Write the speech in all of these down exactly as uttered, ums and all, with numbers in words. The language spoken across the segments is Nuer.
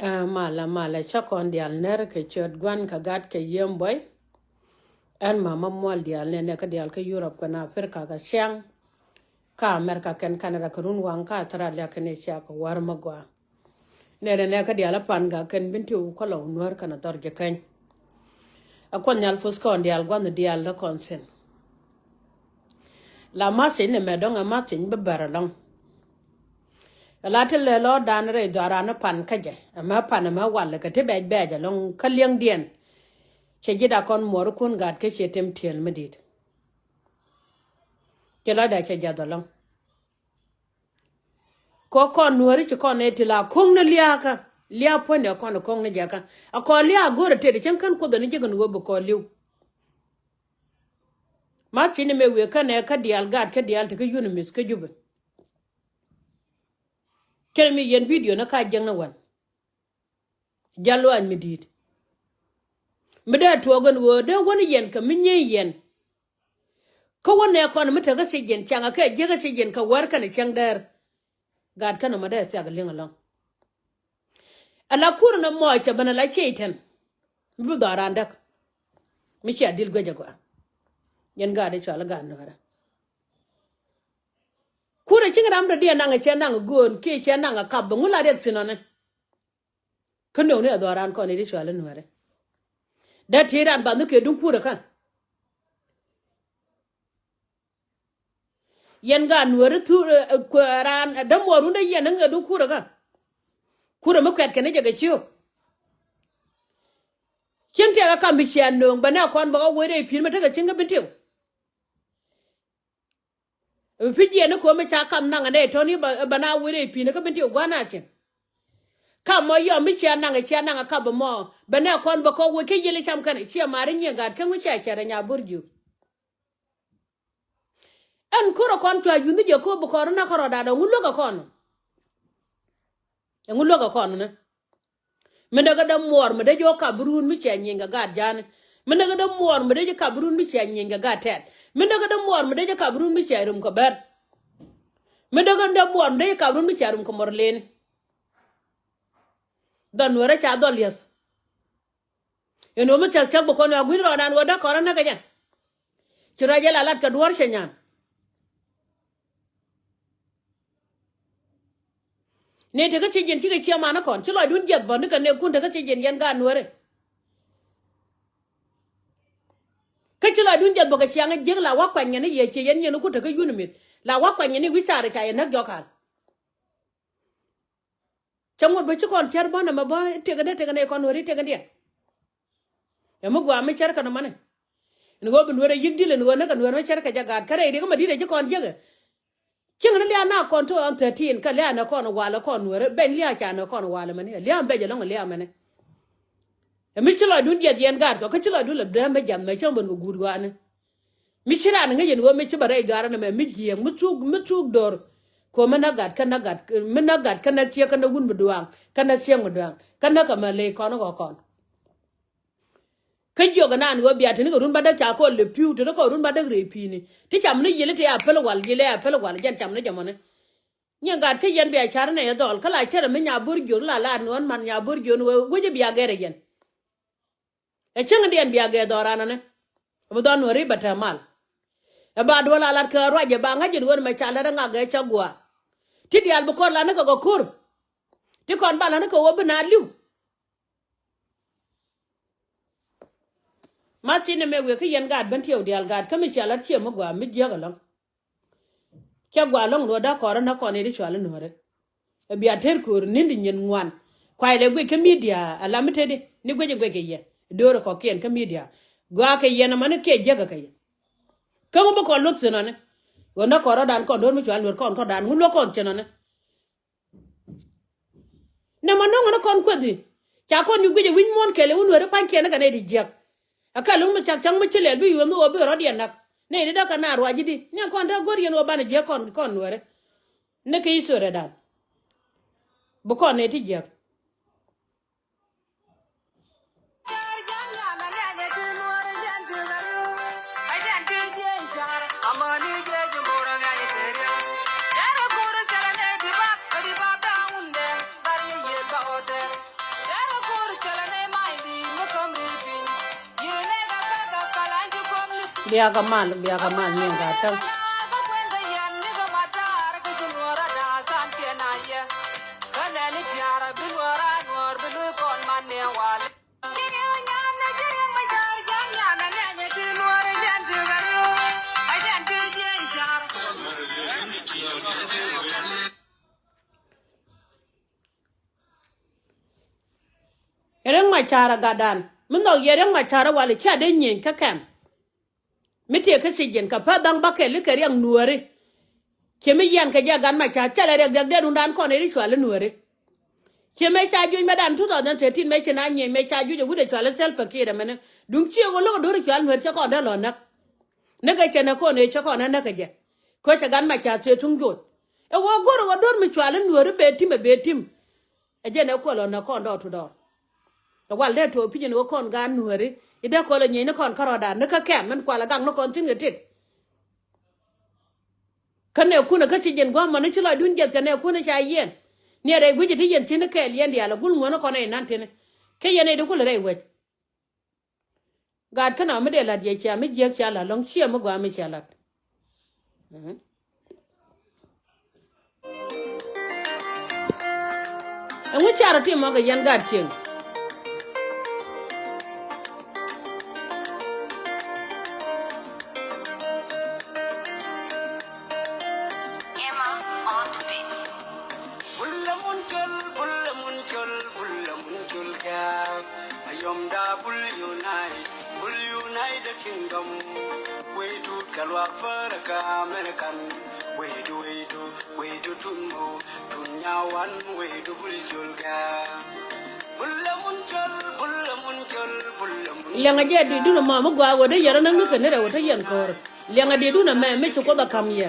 Ɛ, malɛ, malɛ, cä kɔn diaal ner kɛ ciöt Gua̱n kɛ Gat kɛ Yiëë Buɔy. Ɛn mama mual diaal nɛnɛ kä diaal kä Europe kɛnɛ Africa kɛ ciaŋ. Kä America kɛnɛ Canada kɛ runwaŋ kä Australia kɛnɛ Asia kɛ wäär mi gɔaa. Nɛnɛ nɛ kä diaal a Pan Gak kɛnɛ Bentiu kä Lɔw Nuäär kɛnɛ dhɔr Jikäny. Ɛ Kuoth Nhial puth kɔn diaal gua̱n diaal dee kɔn thi̱n. La ma̱thi̱n ɛmɛ dɔ̱ŋ ɛ ma̱thi̱n bi bär ɛlɔ̱ŋ. Ɛ la ti lɛ lɔɔdan rɛy dhɔaaran ni Pan kä jɛ, ɛmɛ Pan ɛmɛ walɛ kɛ ti bɛc bɛɛc ɛlɔ̱ŋ kä li̱eŋdiɛn. Cɛ ji̱ da kɔn muɔɔrikun Gat kä ciɛ tem ti̱el mi di̱i̱t. Cɛ lɔcda cɛ jiath ɛlɔ̱ŋ. Kɔ kɔn Nuääri ci kɔn ɛ ti la ko̱ŋ ni lia̱a̱kä. Lia̱a̱ puɔ̱nydɛ kɔn ko̱ŋ ni jɛ kä. A kɔn lia̱a̱ go̱o̱rɛ tëëd cäŋ kän Kuoth ni jek ni ɣöö bi kɔn li̱w. Ma̱thi̱n ɛmɛ wëë känɛ kä diaal Gat kä diaal ti kä UNMISS kä Jubɛ. Kɛnɛ mi yɛn video ni ka jiäkni wän. Jal luaac mi di̱i̱t. Mi dee tuɔɔk ɛn ɣöö dee wäni yɛn kɛ mi nyieeny yɛn. Kä wä nɛ kɔn mi tekä thiec yɛn caŋ a kɛ jiäkä thiec yɛn kɛ wäär kɛnɛ cäŋ däär. Gat kɛn ɛmɔ dee thiak liŋ ɛlɔ̱ŋ. Ala kur ni mɔɔc cɛ ben ala ciey tɛn. Mi bi dhɔaaran däk. Mi cia dil guec a gɔaa. Yɛn Gat i̱ cɔal i̱ Gat Nuäärä. Kur ɛ cieŋ ram rɔ diɛ naŋ ɛ cɛ naŋ ɛ göön kiɛ cɛ naŋ ɛ kap bɛ ŋu la riɛk thi̱n ɔni. Kä nööŋni ɛ dhɔaaran kɔn i̱ ti cɔal i̱ Nuäärä. Dee ti̱i̱ ran bath ni kɛ duŋ kurɛ kä. Yɛn Gat Nuäärä thur, ɛ, ɛ, kuɛ raan, ɛ, dämuɔɔr rundä yɛn ni ŋɛ duŋ kurɛ kä. Kurɛ mi kuɛt kɛn ni jɛ kɛ ciök. Cieŋ tiɛɛk ɛ kam mi cia nööŋ bɛ nɛ kɔn bɛ ɣä wee rɛy pi̱i̱n mi tekɛ cieŋ kä Bentiu. Bi pi̱ jiɛn ni ko̱o̱m mi ca kam naŋ ɛ nɛy tɔ̱ni bɛ, bɛ na wee rɛy pi̱i̱n kä Bentiu gua̱n a cieŋ. Kam mɔ yɔm mi cia naŋ ɛ cia naŋ ɛ kap ɛmɔ bɛ nɛ kɔn bɛ kɔk wee kä yiël i̱ cam kɛn ɛ ciɛ ma̱a̱r i̱ nyiëë Gat kä ŋu cia cɛr ɛ nya bo̱r jiök. Ɛn ko̱rɛ kɔn cua yunh ni jɛ ko̱o̱p bi kɔn ri na̱k kärɔɔdan ɛ ŋu luäk ɛ kɔn. Ɛ ŋu luäk ɛ kɔn ni. Mi näk ɛ dämuɔɔr mi dee ji̱ wä kap bi run mi cia nyieny kɛ Gat ja̱a̱ni. Mi näk ɛ dämuɔɔr mi dee ji̱ kap bi run mi cia nyieny kɛ Gat Tɛt. Mi näk ɛ dämuɔɔr mi dee ji̱ kap bi run mi cia rum kɛ Bär. Mi näk ɛ dämuɔɔr mi dee ji̱ kap bi run mi cia rum kɛ Mɔrleni. Dhɔl Nuäärä ca dhɔl li̱eth. Ɛn ɣöö mi thia̱k thia̱k bi kɔn ɣöö gui̱n rɔɔdan ɣöö däk kɔn rɔ näk kɛ jɛ. Ci ruac jɛ la lat kɛ duɔ̱ɔ̱r cɛ nyan. Ni tekä ci ji̱n cikɛ ciɛ man kɔn ci lɔcdun jiɛth bä ni kɛ nɛɛkun tekä ci ji̱n yɛn Gat Nuäärä. Kä ci lɔcdun jiɛth bä kɛ ciaŋ jiäk la wä kuany yɛn i̱ yɛ ciɛ yɛn yɛn ikun tekä yun imith la wä kuany yɛn i̱ wi̱c caarɛ ca yɛ näk jɔk ka̱l. Cä ŋot bä ci kɔn cär bä nɛmɛ bä tekɛ dee tekɛ nɛy kɔn Nuääri tekɛ diɛn. Ɛ mi gua̱a̱ mi cär kɛ nɔmɔni. Ɛn ɣöö bi Nuäär ɛ yi̱k di̱l ɛn ɣöö näk kɛ Nuäär mi cär kɛ jɛ Gat kä rɛy riɛk mi di̱t ɛ ci kɔn jiäkɛ. Cieŋ ni lia̱a̱ na kɔn ti ɣɔn thirteen kɛ lia̱a̱ nɛ kɔn walɛ kɔn Nuäärä bɛny lia̱a̱ ca nɛ kɔn walɛ mɛni ɛ lia̱a̱ bɛc ɛlɔ̱ŋ ɛ lia̱a̱ mɛni. Ɛ mi ci lɔcdun jiɛth yɛn Gat kɔ kä ci lɔcdun lɛ dee mi jath mɛ cäŋ ben kɛ guut ɣɔaani. Mi ci raan ŋäc ɛn ɣöö mi ci bɛ rɛy dhɔaaran ɛmɛ mi jiääk mi thuk mi thuk do̱r. Kɛ ɣöö mi näk Gat kä näk Gat mi näk Gat kä näk ciek kä näk wun mi duaaŋ kä näk ciek mi duaaŋ kä näk kɛ mɛ ley kɔn kɔ kɔn. Kä jiök ɛnan ɣöö bia te ni kɛ run bädäk ca kɔn lɛ pi̱w te ni kɔn run bädäk rɛy pi̱i̱ni ti cam ni yiëli te a päl wal yiëli a päl wal jɛn cam ni jɛ mɔni. Nyin Gat kä yɛn bia car nɛ yɛ dhɔl kä la cärɛ mi nya bo̱r jiök la la nuɔ̱ɔ̱n man nya bo̱r jiök ni wee wec bia gɛr ɛ yɛn. Ɛ cäŋdiɛn bia gɛr dhɔl ran ɛnɛ. Ɛ bi dhɔl Nuääri bɛ te mal. Ɛ ba duɔl a lat kɛ ruac ɛ ba ŋa̱c jɛ duɔ̱ɔ̱n mɛ ca lät ɛ ŋak ɛ cä gua̱a̱. Ti diaal bi kɔn la ni kɛ kɛ ko̱r. Ti kɔn ba la ni kɛ wä bi na li̱w. Ma thin ɛmɛ wëë kä yɛn Gat Bentiu diaal Gat kä mi cia lat ciɛ mi gua̱a̱ mi jiäk ɛlɔ̱ŋ. Cɛ gua̱a̱ lɔ̱ŋ luɔ̱ɔ̱da kɔrä näk kɔn i̱ di cual i̱ Nuäärä. Ɛ bia tër köör ni̱n di nyin ŋuan. Kuay lɛ guic kä midia ala mi tëëdi ni guic i̱ guic kɛ yɛ. Do̱rɛ kɔkiɛn kä midia. Gɔaa kɛ yɛn ɛmɔ ni kiɛ jiäk kɛ kɛ yɛ. Kä ŋu bi kɔn luɔth thi̱n ɔni. Ɣöö näk kɔrä dan kɔn do̱r mi cual Nuäär kɔn kɔn dan ŋu luɔk kɔn thi̱n ɔni. Nɛ ma nɔŋ ni kɔn kuethi. Ca kɔn ni guic ɛ wi̱c muɔ̱ɔ̱n kɛl ɛ wun Nuäärä pa̱nykiɛn ni kɛ nɛy ti jiäk. Ɛ kɛl wun mi cak cäŋ mi ci lɛl bi yuɔ̱n ni ɣöö bi rɔ̱diɛn näk. Nɛy ti däk kɛ na ruac ji̱ di. Ni ɛn kɔn te go̱r yɛn ɣöö banɛ jiäk kɔn kɔn Nuäärä. Ni kɛ i̱ thöörädan. Bi kɔn nɛy ti jiäk. Biakä mal, biakä mal, nyiɛn ka täŋ. Riɛk Macar a gatdan mi nhɔk yɛ Riɛk Macar a wal i̱ cia dee nyieny kä kɛm. Mi tëë kä ci jiɛn kɛ päth da̱ŋ bäkɛl i̱ kɛ riɛk nuääri. Ciɛ mi yian kɛ jɛ gat Macar cɛ lɛ riɛk diak dee rundan kɔn i̱ ri cual i̱ nuääri. Ciɛ mëë ca juc mëëdan two thousand thirteen mëë ci na nyieny mëë ca juc ɛ wut ɛ cual i̱ Salva Kiir ɛmɛni. Duŋ ciɛ ɣöö lo̱k ɛ do̱r i̱ cual nuääri cɛ kɔn dee lɔ näk. Näk ɛ cɛ nɛ kɔn ëë cɛ kɔn ɛ näk ɛ jɛ. Kä cɛ gat Macar thëë tuŋ joc. Ɛ ɣöö go̱r ɛ ɣöö do̱r mi cual i̱ nuääri bee tim ɛ bee tim. Ɛ jɛn ɛ kuɛl ɣän ɛ kɔn dɔɔr to dɔɔr. Ɛ wal dee tuɔɔk pi̱c ɛn ɣöö kɔn gaat nuääri i̱ dee kɔl ɛ nyieny ni kɔn kärɔɔdan ni kä kɛm min kual ɛ gak ni kɔn thi̱n kɛ tit. Kä nɛɛkun ɛ kä ci jɛn gua̱a̱th mɔni ci lɔcdun jiɛth kɛ nɛɛkun ɛ ca yiɛn. Ni ɛ rɛy gui̱c ɛ ti yɛn thi̱n kɛɛl yɛn diaal ɛ gul ŋuäni kɔn ɛ inan ti̱ni. Kä yɛn ɛ di kul ɛ rɛy wec. Gaat kä na mi dee la̱t yɛ cia mi jiäk cia la̱t lɔ̱ŋ ciɛ mi gɔaa mi cia la̱t. Ɛŋu carɛ ti mɔ kɛ yɛn gaat cieŋ. Emma on the beat. Bula mun col, bula mun col, bula mun col gɛ̈ɛ̈k. Mayom da bul unite, bul unite the kingdom. Wei tut ka luak färäkä American. Wei du, wei du, wei du tun mo, tun nyawan, wei du bul col gɛ̈ɛ̈k. Bula mun col, bula mun col, bula mun col. Liɛŋɛ jɛ di dun mɔ mi gɔaa wä dee yɛrɛ näŋ ni kɛ ni rɛw tä yɛn ko̱r. Liɛŋɛ di̱t wun ɛmɛ mi ci Kuoth ɛ ka̱m yɛ.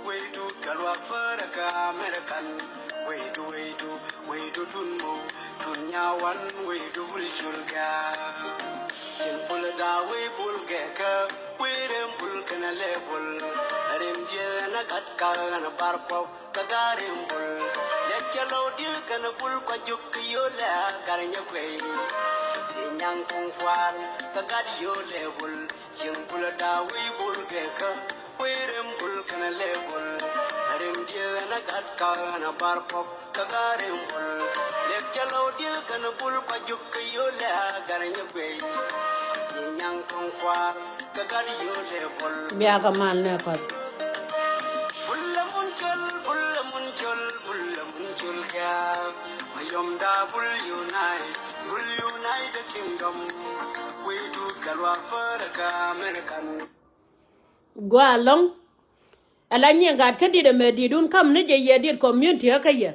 Wei tut ka luak färäkä American. Wei du, wei du, wei du tun mo, tun nyawan, wei du bul col gɛ̈ɛ̈k. Cin bul da wei bul gɛ̈ɛ̈kä, wei rem bul kɛnɛ lɛ bul. Rem biɛn a gat ka ɣän a bar pɔp, ka gat rem bul. Lɛ cɛ lɔw di̱ kɛnɛ bul kua juk kɛ yol lɛ a gat nyɛ kuey. Cin nyaŋ kuŋ fuar, ka gat yol lɛ bul. Cieŋ bul a da wei bul gɛkä, wei rem bul kɛnɛ lɛ bul. A rem diɛ ɛn a gat ka ɛn a bar pɔp, kä gat rem bul. Lɛk jɛ lɔw diɛ kɛnɛ bul kua juk kɛ yol lɛ a gat nyɛ guey. Cieŋ nyaŋ kɔŋ kuar, kä gat yol lɛ bul. Biakä mal nɛ kɔt. Bul lɛ mun col, bul lɛ mun col, bul lɛ mun col gɛk. Mayom da bul unite, bul unite the kingdom. Wei tut ka luak färäkä American. Gua alɔŋ. Ala nyiɛ gat kä dit ɛmɛ ditdun kam ni jɛ yɛ dit community kä yɛ.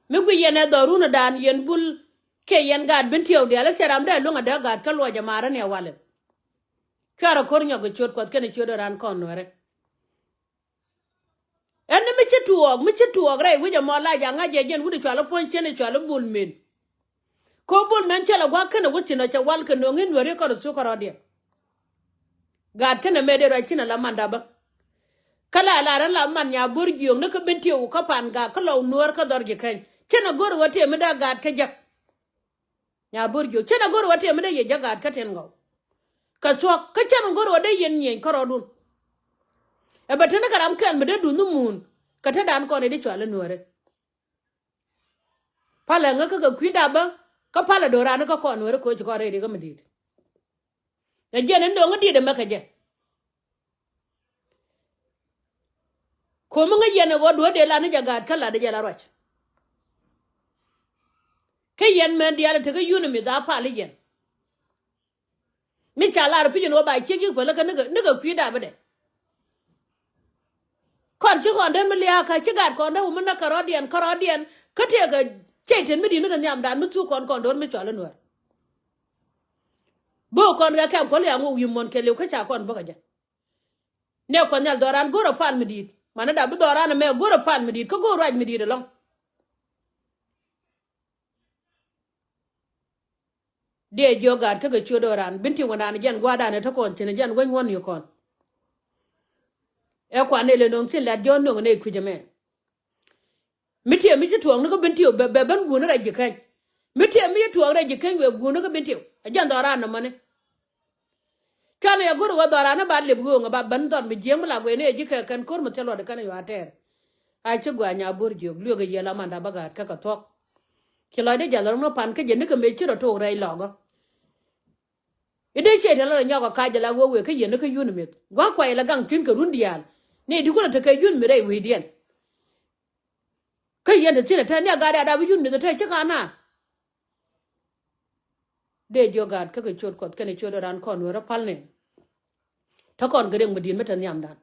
Mi gui yɛn ɛ dhɔrun dan yɛn bul kɛ yɛn gat bin tiɛw dial ɛ cɛ ram dee luŋ ɛ dee gat kä luɔc ɛ marä ni ɛ walɛ. Cuarɛ ko̱r nyɔk kɛ ciöt Kuɔth kɛnɛ ciöt ɛ ran kɔn nuɛrɛ. Ɛn ni mi ci tuɔɔk, mi ci tuɔɔk rɛy wi̱c ɛmɔ lac a ŋa̱c jɛ jɛn wut i̱ cual i̱ puɔ̱ny cien i̱ cual i̱ bul men. Ko̱ bul men cɛ lɛ gua̱k kɛnɛ wut ci nɔ cɛ wal kɛ no̱ŋ i̱ nuɛri kɔr i̱ thuk kärɔɔdiɛn. Gaat kɛnɛ mëë dee ruac ci nɔ la man dapä. Kä la lar ɛn la man nya bo̱r jiööŋ ni kä ben tiëw kä pan gak kä lɔw nuäär kä dhɔr ji̱ keny. Ci nɔ go̱r ɣöö tëë mi dee gaat kä jek. Nya bo̱r jiök cɛn a go̱r wä tiɛm mi dee yɛ jɛ gaat kä tin gɔw. Kɛ thuɔ̱k kä cɛn a go̱r wä dee yɛn nyieny kärɔɔdun. Ɛ bɛ teni kɛ ram kɛl mi dee duŋ ni muun kɛ te dan kɔn i̱ di cual i̱ nuäärɛ. Palɛ ŋä kä kɛ kui̱ dapä kä palɛ do̱ran kä kɔn nuäärɛ koci kɔn rɛy ri kä mi di̱i̱t. Ɛ jiɛn in do̱ŋ in di̱i̱t ɛmɛ kɛ jɛ. Komi ŋäc yɛn ɛ ɣöö duɔ̱ɔ̱r dee lat ni jɛ gaat kä lat jɛ la ruac. Kä yɛn mɛn diaal ɛ tekä yun mi dhaa pal i̱ yɛn. Mi ca lar pi̱c ɛn ɣöö ba ciek yik päl kä nikɛ nikɛ kui̱ dapdɛ. Kɔn ci kɔn den mi liaakä ci gaat kɔn dee wä mi näk kärɔɔdiɛn kärɔɔdiɛn kä tëëkɛ cɛy ten mi di̱t mi te nhiamdan mi thuk kɔn kɔn do̱r mi cɔl i̱ nuäär. Bä kɔn kɛ kɛm kuɔl yaŋ wä wi̱i̱ muɔ̱n kɛ liw kä ca kɔn bäkɛ jɛ. Nɛ kuɔth nhial dhɔran go̱rɛ pal mi di̱i̱t. Manɛ dap bi dhɔran ɛmɛ go̱rɛ pal mi di̱i̱t kä go̱r ruac mi di̱i̱t ɛlɔ̱ŋ. Diɛ jiök gaat kä kɛ ciöt ɣöö ran bin ti wä naan jɛn gua̱a̱r dan ɛ te kɔn cin jɛn weny wän yɛ kɔn. Ɛ kuan nɛ lɛ no̱o̱ŋ thin lat jɔ̱ɔ̱n no̱o̱ŋ nɛ kui̱c ɛmɛ. Mi tiɛm mi ci tuɔɔk ni kä bin tiw bɛ bɛ ben guuni rɛc ji̱ keny. Mi tiɛm mi ci tuɔɔk rɛc ji̱ keny wee guuni kä bin tiw. Ɛ jɛn dhɔran nɔmɔni. Cuanɛ yɛ go̱r ɣöö dhɔran i̱ ba lip ɣööŋ ɛ ba ben dhɔr mi jiäŋ mi la guɛy ni ɛ ji̱ kɛ kɛn ko̱r mi thil luɔt kɛn ɛ yuaar tɛɛr. A ci gua̱a̱ nya bo̱r jiök lueek ɛ yiël amanda bä gaat kä kɛ thuɔ̱k. Ci lɔcdä jiath rɔ ni pan kä jɛ nikɛ mëë ci rɔ tok rɛy lɔkä. I̱ dee ciɛ tiɛl rɔ nyɔk ɛ kac jɛ la wee wee kä yɛn ni kä yun mith gua̱a̱ kuay la gaŋ thi̱n kɛ run diaal. Ni di kulɛ tekɛ yun mith rɛy wecdiɛn. Kä yɛn te thi̱n ɛ te ni a gat ɛ a dap i̱ yun mith ɛ te ci ka na. Dee jiök gaat kä kɛ ciöt Kuɔth kɛnɛ ciöt ɛ ran kɔn wee rɔ pal ni. Te kɔn kɛ riɛk mi di̱i̱t mi te nhiamdan.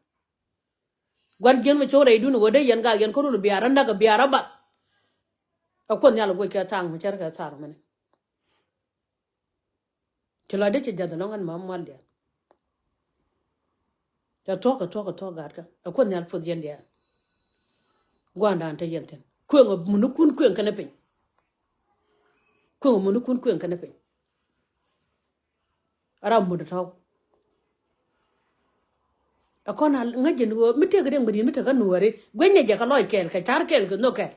Gua̱n ji̱n mi cok rɛydun ɣöö dee yɛn gak yɛn kä rul biaar rɔ näk ɛ biaar rɔ bath. Ɛ Kuoth Nhial ɛ guic kɛ thaŋ mi cär kɛ thar mini. Ci lɔcdä ci jath ɛlɔ̱ŋ ɛn ma mual diaal. Cɛ thuɔ̱k kɛ thuɔ̱k kɛ thuɔ̱k gaatkä ɛ Kuoth Nhial puɔth yɛn diaal. Gua̱a̱ndan te yɛn thi̱n kueŋ ɛ munikun kueŋ kɛnɛ piny. Kueŋ ɛ munikun kueŋ kɛnɛ piny. Ram mut ɛ tɔ̱w. Ɛ kɔn a ŋäc jɛ ni ɣöö mi tëëk riɛŋ mi di̱i̱t mi tekä nuääri gui̱cnɛ jɛ kɛ lɔc kɛɛl kɛ ca̱r kɛɛl kɛ nhök kɛɛl.